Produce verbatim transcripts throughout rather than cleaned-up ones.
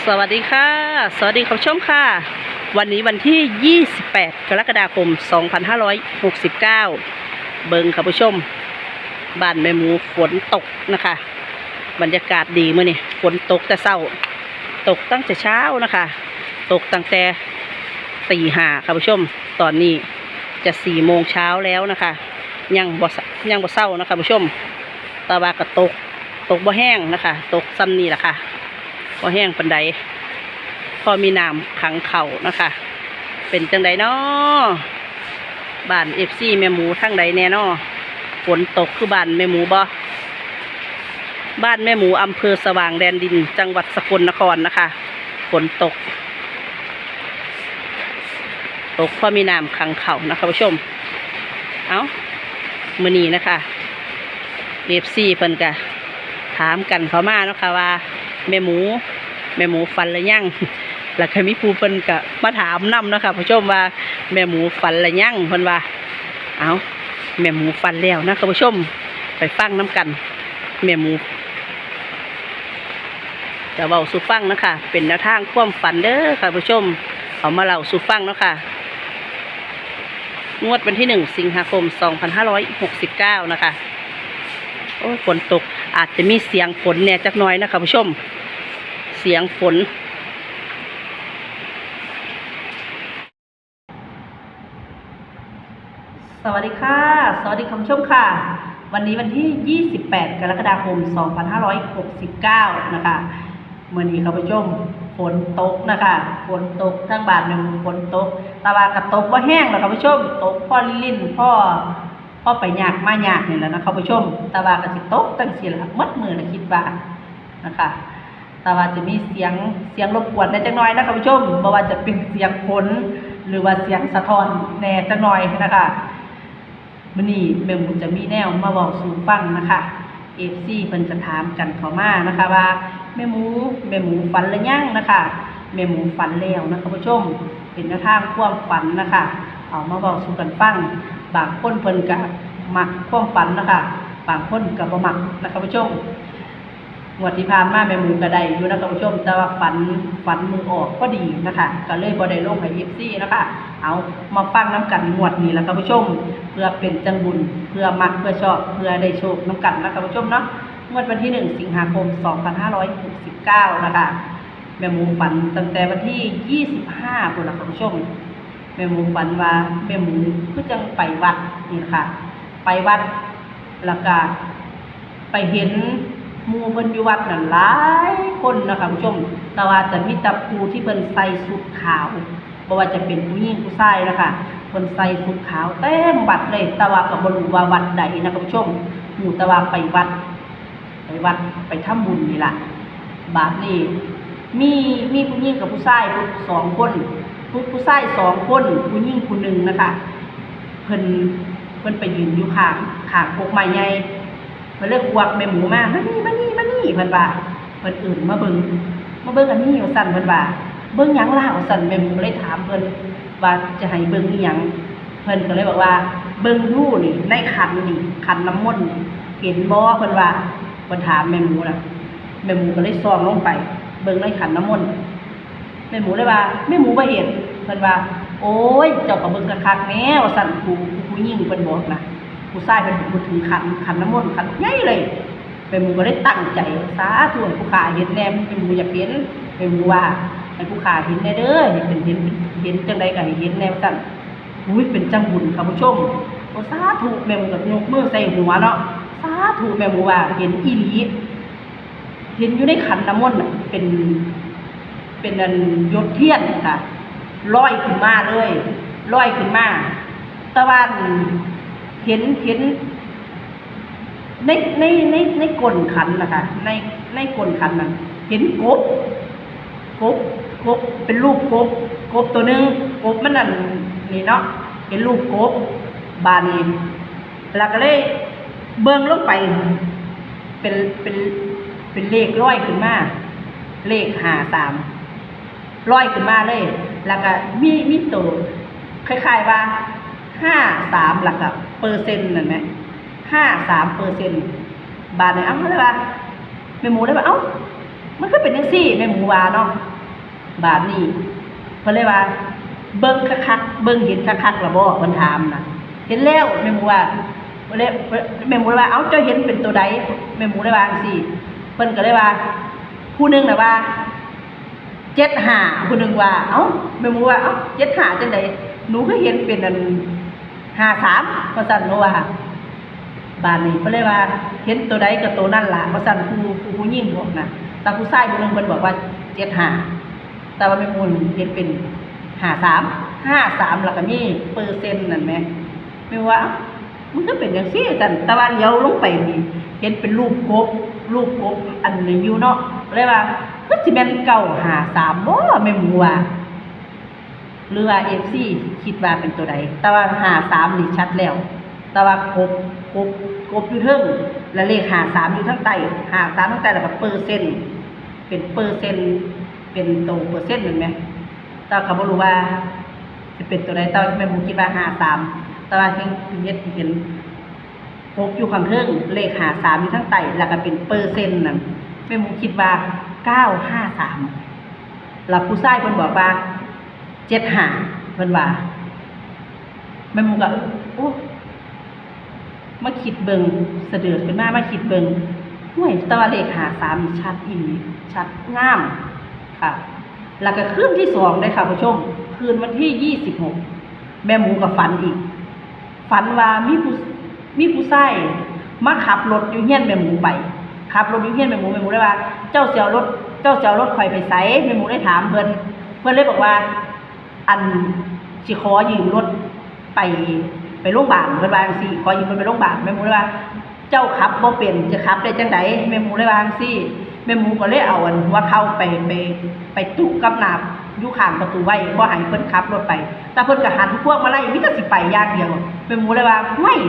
สวัสดีค่ะ สวัสดีคุณผู้ชมค่ะ วันนี้วันที่ ยี่สิบแปด กรกฎาคม สองพันห้าร้อยหกสิบเก้า เบิ่งค่ะผู้ชม บ้านแม่หมูฝนตกนะคะ บรรยากาศดีมื้อนี้ ฝนตกแต่เช้า ตกตั้งแต่เช้านะคะ ตกตั้งแต่ตีห้าค่ะผู้ชม ตอนนี้จะสี่โมงเช้าแล้วนะคะ ยังบ่ส- ยังบ่เซานะคะผู้ชม แต่ว่าก็ตก ตกบ่แห้งนะคะ ตกส่ำนี้ล่ะค่ะ บ่แห้งปานใด พอมีน้ำขังเข้านะคะ เป็นจั่งใดน้อ บ้าน เอฟซี แม่หมูทางใดแน่น้อ ฝนตกคือบ้านแม่หมูบ่ บ้านแม่หมู อำเภอสว่างแดนดิน จังหวัดสกลนครนะคะ ฝนตก ตกพอมีน้ำขังเข้านะคะผู้ชม เอ้า มื้อนี้นะคะ เอฟซี เพิ่นก็ถามกันเข้ามาเนาะค่ะว่า แม่หมู แม่หมูฝันหรือยัง แล้วก็มีผู้เพิ่นก็มาถามนำเนาะค่ะผู้ชมว่า แม่หมูฝันหรือยัง เพิ่นว่า เอ้า แม่หมูฝันแล้วนะคะผู้ชม ไปฟังนำกัน แม่หมู จะเว้าสู่ฟังนะคะ เป็นแนวทางความฝันเด้อค่ะผู้ชม เอามาเล่าสู่ฟังเนาะค่ะ งวดวันที่ หนึ่ง สิงหาคม สองพันห้าร้อยหกสิบเก้า นะคะ โอ้ย ฝนตก อาจจะมีเสียงฝนแหน่จักหน่อยนะคะผู้ชม เสียงฝน สวัสดีค่ะ สวัสดีคุณผู้ชมค่ะ วันนี้วันที่ ยี่สิบแปด กรกฎาคม สองพันห้าร้อยหกสิบเก้า นะคะ มื้อนี้ค่ะผู้ชม ฝนตกนะคะ ฝนตก ทางบ้านแม่หมูฝนตก แต่ว่าก็ตกบ่แห้งหรอกค่ะผู้ชม ตกพอลิ่นๆ พอ พอไปยากมายากนี่แหละนะคะผู้ชม แต่ว่าก็สิตกจั่งซี้ล่ะ หมดมื้อละคิดว่า นะคะ แต่ว่าจะมีเสียง เสียงรบกวนแหน่จักหน่อยนะคะผู้ชม บ่ว่าจะเป็นเสียงฝน หรือว่าเสียงสะท้อนแหน่จักหน่อยนะคะ มื้อนี้แม่หมูจะมีแนวมาเว้าสู่ฟังนะคะ เอฟซี เพิ่นก็ถามกันเข้ามานะคะว่า แม่หมู แม่หมูฝันหรือยังนะคะ แม่หมูฝันแล้วนะคะผู้ชม เป็นแนวทางความฝันนะคะ เอามาเว้าสู่กันฟัง บางคนเพิ่นก็มักความฝันนะคะ บางคนก็บ่มักนะคะผู้ชม งวดที่ผ่านมาแม่หมูก็ได้อยู่นะคะผู้ชม แต่ว่าฝัน ฝันมื้อออกพอดีนะคะ ก็เลยบ่ได้ลงให้ เอฟซี นะคะ เอามาฟังนำกันงวดนี้ล่ะค่ะผู้ชม เพื่อเป็นจั่งบุญ เพื่อมัก เพื่อชอบ เพื่อได้โชคนำกันนะคะผู้ชมเนาะ งวดวันที่ หนึ่ง สิงหาคม สองพันห้าร้อยหกสิบเก้า นะคะ แม่หมูฝันตั้งแต่วันที่ ยี่สิบห้า พุ้นล่ะค่ะผู้ชม แม่หมูฝันว่าแม่หมูคือจั่งไปวัดนี่ล่ะค่ะ ไปวัด แล้วก็ไปเห็นหมู่เพิ่นอยู่วัดนั่นหลายคนนะคะผู้ชม แต่ว่าจะมีแต่ผู้ที่เพิ่นใส่ชุดขาว บ่ว่าจะเป็นผู้หญิงผู้ชายนะคะ เพิ่นใส่ชุดขาวเต็มวัดเลย แต่ว่าก็บ่รู้ว่าวัดใดนะคะผู้ชม รู้แต่ว่าไปวัด ไปวัด ไปทำบุญนี่ล่ะ บาดนี้มี มีผู้หญิงกับผู้ชายสองคน ผู้ ผู้ชายสองคน ผู้หญิงผู้หนึ่งนะคะ เพิ่น เพิ่นไปยืนอยู่ข้าง ข้างกกไม้ใหญ่ เพิ่นเลยกวักแม่หมูมา "มานี่ มานี่ มานี่" เพิ่นว่า เพิ่นเอิ้นมาเบิ่ง "มาเบิ่งอันนี้" ว่าซั่น เพิ่นว่า "เบิ่งหยังล่ะ" ว่าซั่น แม่หมูก็เลยถามเพิ่นว่า "จะให้เบิ่งอีหยัง" เพิ่นก็เลยบอกว่า "เบิ่งดูนี่ ในขันนี่ ขันน้ำมนต์นี่ เห็นบ่" เพิ่นว่า เพิ่นถามแม่หมูน่ะ แม่หมูก็เลยส่องลงไป เบิ่งในขันน้ำมนต์ แม่หมูเลยว่า แม่หมูบ่เห็น เพิ่นว่า "โอ้ย เจ้าก็เบิ่งคักๆแหน่" ว่าซั่น ผู้ ผู้หญิงเพิ่นบอกนะ ผู้ชายเพิ่นพูดถึงขัน ขันน้ำมนต์ขันใหญ่เลย แม่หมูก็เลยตั้งใจ "สาธุ ให้ผู้ข้าเห็นแหน่ แม่หมูอยากเห็น" แม่หมูว่า "ให้ผู้ข้าเห็นแหน่เด้อ ให้เพิ่นเห็น เห็นจั่งใดก็ให้เห็นแหน่" ว่าซั่น อุ้ย เป็นจั่งบุญค่ะผู้ชม "โอ้ สาธุ" แม่หมูก็ยกมือใส่หัวเนาะ "สาธุ" แม่หมูว่า เห็นอีหลี เห็นอยู่ในขันน้ำมนต์น่ะ เป็น เป็นอันหยดเทียนค่ะ ลอยขึ้นมาเลย ลอยขึ้นมา แต่ว่าเห็น เห็น ใน ใน ใน ในก้นขันนะคะ ใน ในก้นขันนั้น เห็นกบ กบ กบ เป็นรูปกบ กบตัวหนึ่ง กบมันนั่นนี่เนาะ เป็นรูปกบ บาดนี้ แล้วก็เลยเบิ่งลงไป เป็น เป็น เป็นเลขลอยขึ้นมา เลขห้าสาม ลอยขึ้นมาเลย แล้วก็มี มีตัวคล้ายๆว่า ห้าสาม แล้วก็เปอร์เซ็นต์นั่นแหม ห้าสามเปอร์เซ็นต์ บาดนี้ เอ้า เลยว่า แม่หมูเลยว่า "เอ้า มันคือเป็นจังซี่ แม่หมูว่าเนาะ บาดนี้เพิ่นเลยว่า เบิ่งคักๆ เบิ่งเห็นคักๆ แล้วบ่ เพิ่นถามน่ะ เห็นแล้ว แม่หมูว่า แม่หมูเลยว่า เอ้า เจ้าเห็นเป็นตัวใด แม่หมูเลยว่าจังซี่ เพิ่นก็เลยว่า ผู้หนึ่งน่ะว่า เจ็ดห้า ผู้หนึ่งว่า เอ้า แม่หมูว่า เอ้า เจ็ดห้า จังใด หนูคือเห็นเป็นอัน ห้าสาม ว่าซั่น หนูว่า บาดนี้เพิ่นเลยว่า เห็นตัวใดก็ตัวนั่นล่ะ ว่าซั่น ผู้ ผู้ ผู้หญิงบอกน่ะ แต่ผู้ชายผู้หนึ่งเพิ่นบอกว่า เจ็ดห้า แต่ว่าแม่หมูเห็นเป็น ห้าสาม ห้าสาม แล้วก็มีเปอร์เซ็นต์นั่นแหม แม่หมูว่า เอ้า มันคือเป็นจังซี่ ว่าซั่น แต่ว่าเหลียวลงไปนี่ เห็นเป็นรูปกบ รูปกบอันนี้อยู่เนาะ เลยว่า คือสิแม่น เก้าห้าสาม บ่ แม่หมูว่า หรือว่า เอฟซี คิดว่าเป็นตัวใด แต่ว่า ห้าสาม นี่ชัดแล้ว แต่ว่ากบ กบ กบอยู่เทิง และเลข ห้าสาม อยู่ทางใต้ ห้าสาม ทางใต้ แล้วก็เปอร์เซ็นต์ เป็นเปอร์เซ็นต์ เป็นโตเปอร์เซ็นต์นั่นแหม แต่ก็บ่รู้ว่าสิเป็นตัวใด แต่ว่าแม่หมูคิดว่า ห้าสาม แต่ว่าเห็น เห็น เห็น กบอยู่ข้างเทิง เลข ห้าสาม อยู่ทางใต้ แล้วก็เป็นเปอร์เซ็นต์นั่น แม่หมูคิดว่า เก้าห้าสาม แล้วผู้ชายเพิ่นบอกว่า เจ็ดห้า เพิ่นว่า แม่หมูก็ โอ้ มาคิดเบิ่ง สะเดือดขึ้นมา มาคิดเบิ่ง ห้วย แต่ว่าเลข ห้าสาม นี่ชัดอีหลี ชัดงามค่ะ แล้วก็คืนที่สองเด้อค่ะผู้ชม คืนวันที่ ยี่สิบหก แม่หมูก็ฝันอีก ฝันว่ามีผู้ มีผู้ชายมาขับรถอยู่เฮือนแม่หมูไป ขับรถอยู่เฮือนแม่หมู แม่หมูเลยว่า เจ้าสิเอารถ เจ้าสิเอารถข่อยไปไส แม่หมูเลยถามเพิ่น เพิ่นเลยบอกว่า อัน สิขอยืมรถไป ไปโรงบาล เพิ่นว่าจั่งซี้ ขอยืมรถไปโรงบาล แม่หมูเลยว่า เจ้าขับบ่เป็น จะขับได้จั่งใด แม่หมูเลยว่าจั่งซี้ แม่หมูก็เลยเอาอันหัวเข่าไป ไป ไปตุ๊บกับหน้า อยู่ข้างประตูไว้ บ่ให้เพิ่นขับรถไป แต่เพิ่นก็หันพวงมาลัย มีแต่สิไปอย่างเดียว แม่หมูเลยว่า ห้วย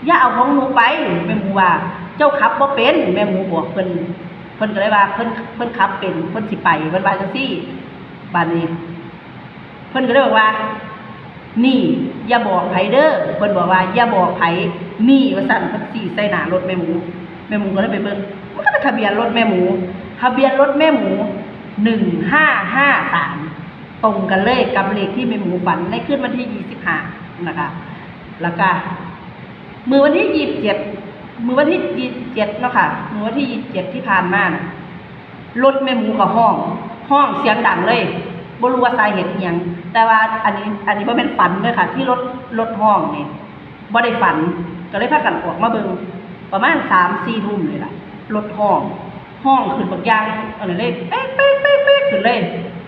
อย่าเอาของหนูไป แม่หมูว่า เจ้าขับบ่เป็น แม่หมูบอกเพิ่น เพิ่นก็เลยว่า เพิ่น เพิ่นขับเป็น เพิ่นสิไป เพิ่นว่าจั่งซี้ บาดนี้ เพิ่นก็เลยบอกว่า นี่ อย่าบอกไผเด้อ เพิ่นบอกว่า อย่าบอกไผ นี่ ว่าซั่น เพิ่นชี้ใส่หน้ารถแม่หมู แม่หมูก็เลยไปเบิ่ง มันก็เป็นทะเบียนรถแม่หมู ทะเบียนรถแม่หมู หนึ่งห้าห้าสาม ตรงกันเลยกับเลขที่แม่หมูฝันในคืนวันที่ ยี่สิบห้า นะคะ แล้วก็ มื้อวันที่ ยี่สิบเจ็ด มื้อวันที่ ยี่สิบเจ็ด เนาะค่ะ มื้อวันที่ ยี่สิบเจ็ด ที่ผ่านมาน่ะ รถแม่หมูก็ฮ้อง ฮ้องเสียงดังเลย บ่รู้ว่าสาเหตุอิหยัง แต่ว่าอันนี้ อันนี้บ่แม่นฝันเด้อค่ะ ที่รถ รถฮ้องนี่ บ่ได้ฝัน ก็เลยพากันออกมาเบิ่ง ประมาณ สามสี่ ทุ่มนี่ล่ะ รถฮ้อง ฮ้องขึ้นบักอย่าง อันนั้นเลย เป๊กๆๆๆ ขึ้นเลย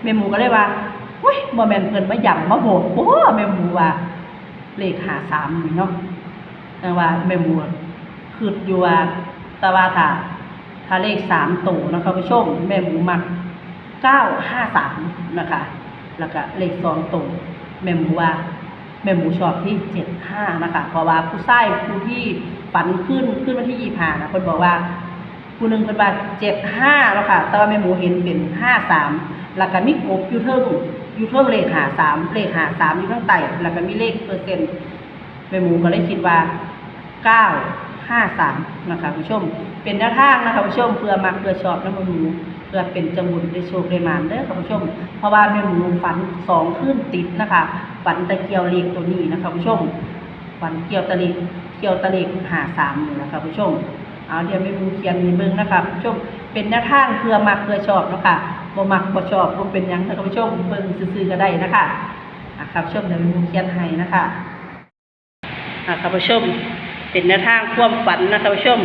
แม่หมูก็เลยว่า โอ๊ย บ่แม่นเพิ่นมาย้ำมาบอกบ่ แม่หมูว่า เลข ห้าสาม นี่เนาะ แต่ว่าแม่หมูคิดอยู่ว่า แต่ว่าถ้า ถ้าเลขสามตัวนะคะผู้ชม แม่หมูมัก เก้าห้าสาม นะคะ แล้วก็เลขสองตัว แม่หมูว่า แม่หมูชอบที่ เจ็ดห้า นะคะ เพราะว่าผู้ชายผู้ที่ฝันคืน คืนวันที่ ยี่สิบห้า นะ เพิ่นบอกว่า ผู้หนึ่งเพิ่นว่า เจ็ดห้า เนาะค่ะ แต่ว่าแม่หมูเห็นเป็น ห้าสาม แล้วก็มีกบอยู่เทิง อยู่เทิงเลข ห้าสาม เลข ห้าสาม อยู่ทางใต้ แล้วก็มีเลขเปอร์เซ็นต์ แม่หมูก็เลยคิดว่า เก้าห้าสาม นะคะผู้ชม เป็นแนวทางนะคะผู้ชม เพื่อมักเพื่อชอบนะแม่หมู เพื่อเป็นจังบุญได้โชคได้หมานเด้อค่ะผู้ชม เพราะว่าแม่หมูฝันสองคืนติดนะคะ ฝันแต่เกี่ยวเลขตัวนี้นะคะผู้ชม ฝันเกี่ยวแต่เลข เกี่ยวแต่เลข ห้าสาม นี่นะคะผู้ชม เอาเดี๋ยวแม่หมูเขียนให้เบิ่งนะคะผู้ชม เป็นแนวทางเพื่อมักเพื่อชอบเนาะค่ะ บ่มักบ่ชอบบ่เป็นหยังนะคะผู้ชม เบิ่งซื่อๆก็ได้นะคะ อ่ะค่ะผู้ชม เดี๋ยวแม่หมูเขียนให้นะคะ อ่ะค่ะผู้ชม เป็นแนวทางความฝันนะคะผู้ชม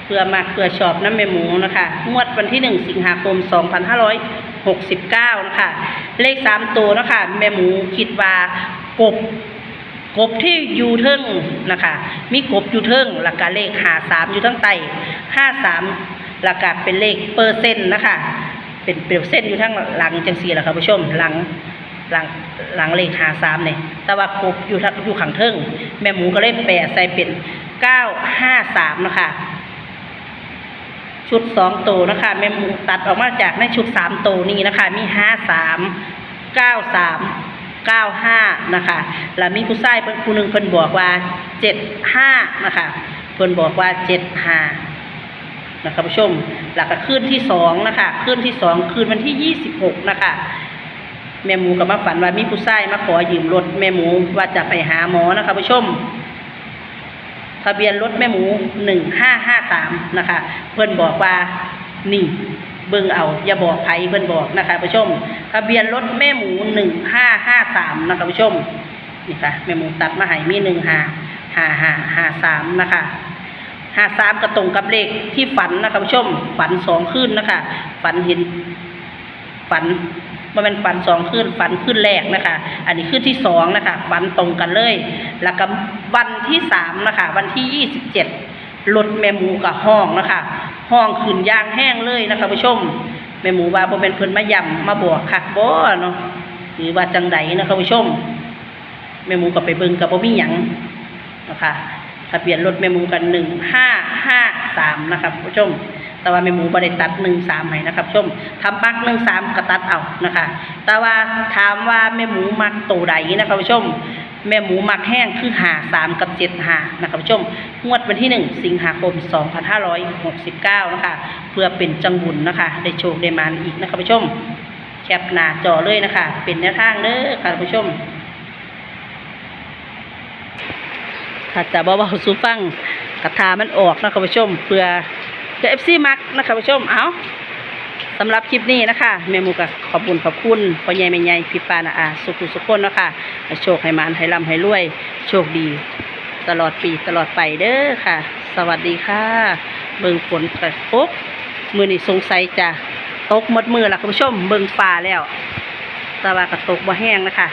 เพื่อมักเพื่อชอบนำแม่หมูนะคะ งวดวันที่ หนึ่ง สิงหาคม สองพันห้าร้อยหกสิบเก้า นะคะ เลขสามตัวนะคะ แม่หมูคิดว่ากบ กบที่อยู่เทิงนะคะ มีกบอยู่เทิง แล้วก็เลข ห้าสาม อยู่ทางใต้ ห้าสาม แล้วก็เป็นเลขเปอร์เซ็นต์นะคะ เป็นเปอร์เซ็นต์อยู่ทางหลังจังซี่ล่ะค่ะผู้ชม หลัง หลัง หลังเลข ห้าสาม นี่ แต่ว่ากบอยู่ทาง อยู่ข้างเทิง แม่หมูก็เลยแปลใส่เป็น เก้าห้าสาม นะคะ ชุดสองตัวนะคะ แม่หมูตัดออกมาจากในชุดสามตัวนี้นะคะ มี ห้าสาม เก้าสาม เก้าห้า นะคะ แล้วมีผู้ชายเพิ่นผู้หนึ่งเพิ่นบอกว่า เจ็ดห้า นะคะ เพิ่นบอกว่า เจ็ดห้า นะคะผู้ชม แล้วก็คืนที่สองนะคะ คืนที่สอง คืนวันที่ยี่สิบหกนะคะ แม่หมูก็มาฝันว่ามีผู้ชายมาขอยืมรถแม่หมูว่าจะไปหาหมอนะคะผู้ชม ทะเบียนรถแม่หมู หนึ่งห้าห้าสาม นะคะ เพิ่นบอกว่า นี่ เบิ่งเอา อย่าบอกไผ เพิ่นบอกนะคะผู้ชม ทะเบียนรถแม่หมู หนึ่งห้าห้าสาม นะคะผู้ชม นี่ค่ะ แม่หมูตัดมาให้มี หนึ่งห้า ห้าห้า ห้าสาม นะคะ ห้าสาม ก็ตรงกับเลขที่ฝันนะคะผู้ชม ฝันสองคืนนะคะ ฝันเห็น ฝัน บ่แม่นฝันสองคืน ฝันคืนแรกนะคะ อันนี้คืนที่สองนะคะ ฝันตรงกันเลย แล้วก็วันที่สามนะคะ วันที่ยี่สิบเจ็ด รถแม่หมูก็ฮ้องนะคะ ฮ้องขึ้นอย่างแฮงเลยนะคะผู้ชม แม่หมูว่าบ่แม่นเพิ่นมาย้ำมาบอกคักบ่เนาะ หรือว่าจังใดนะคะผู้ชม แม่หมูก็ไปเบิ่งก็บ่มีหยังนะคะ ทะเบียนรถแม่หมูก็ หนึ่งห้าห้าสาม นะคะผู้ชม แต่ว่าแม่หมูบ่ได้ตัด หนึ่งสาม ให้นะคะผู้ชม ถ้ามัก หนึ่งสาม ก็ตัดเอานะคะ แต่ว่าถามว่าแม่หมูมักตัวใดนะคะผู้ชม แม่หมูมักแฮงคือ ห้าสาม กับ เจ็ดห้า นะคะผู้ชม งวดวันที่ หนึ่ง สิงหาคม สองพันห้าร้อยหกสิบเก้า นะคะ เพื่อเป็นจังบุญนะคะ ได้โชคได้หมานอีกนะคะผู้ชม แคปหน้าจอเลยนะคะ เป็นแนวทางเด้อค่ะท่านผู้ชม ถ้าจะบ่เว้าสู่ฟัง กะท่ามันออกนะคะผู้ชม เพื่อ เพื่อ เอฟซี มักนะคะผู้ชม เอา สำหรับคลิปนี้นะคะ แม่หมูก็ขอบบุญขอบคุณพ่อใหญ่แม่ใหญ่พี่ป้าน้าอาสุขุสุขคนเนาะค่ะ ให้โชคให้หมานให้ร่ำให้รวย โชคดี ตลอดปีตลอดไปเด้อค่ะ สวัสดีค่ะ เบิ่งฝนก็ตก มื้อนี้สงสัยจะตกหมดมื้อละค่ะผู้ชม เบิ่งฟ้าแล้ว แต่ว่าก็ตกบ่แฮงนะคะ